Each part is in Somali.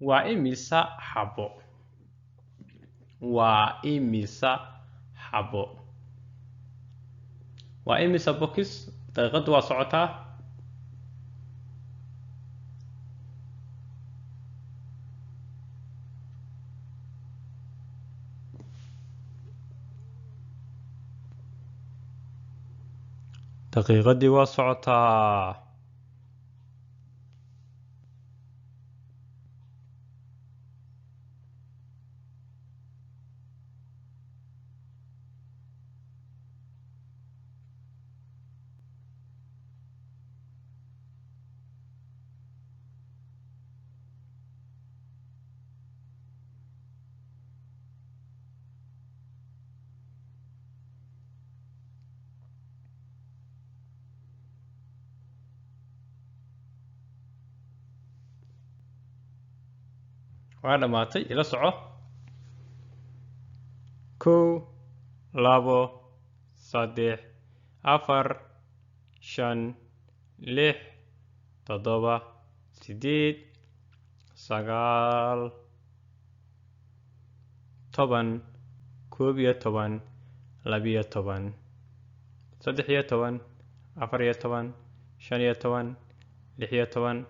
Waa imisa xabo? Waa imisa xabo? Waa imisa bokis? Daqiiqadu waa socotaa. Daqiiqadii waa socotaa. Waa dhamaatay, ila soco. 1, 2, 3, 4, 5, 6, 7, 8, 9, 10, 11, 12, 13, 14, 15, 16, 17, 18, 19, 20, 21,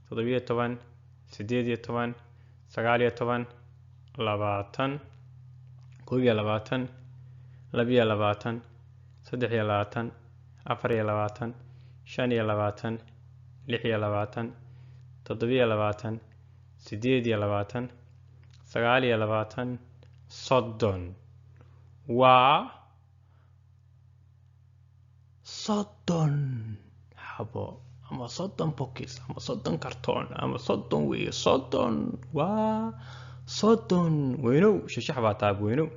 22, 23, 24, 25, 26, 27, 28, 29, 30. Waa 30 xabo ama 30 bokis ama 30 kartoon ama 30 weeye. 30 waa 30. Weynow shashax baa taab weynow.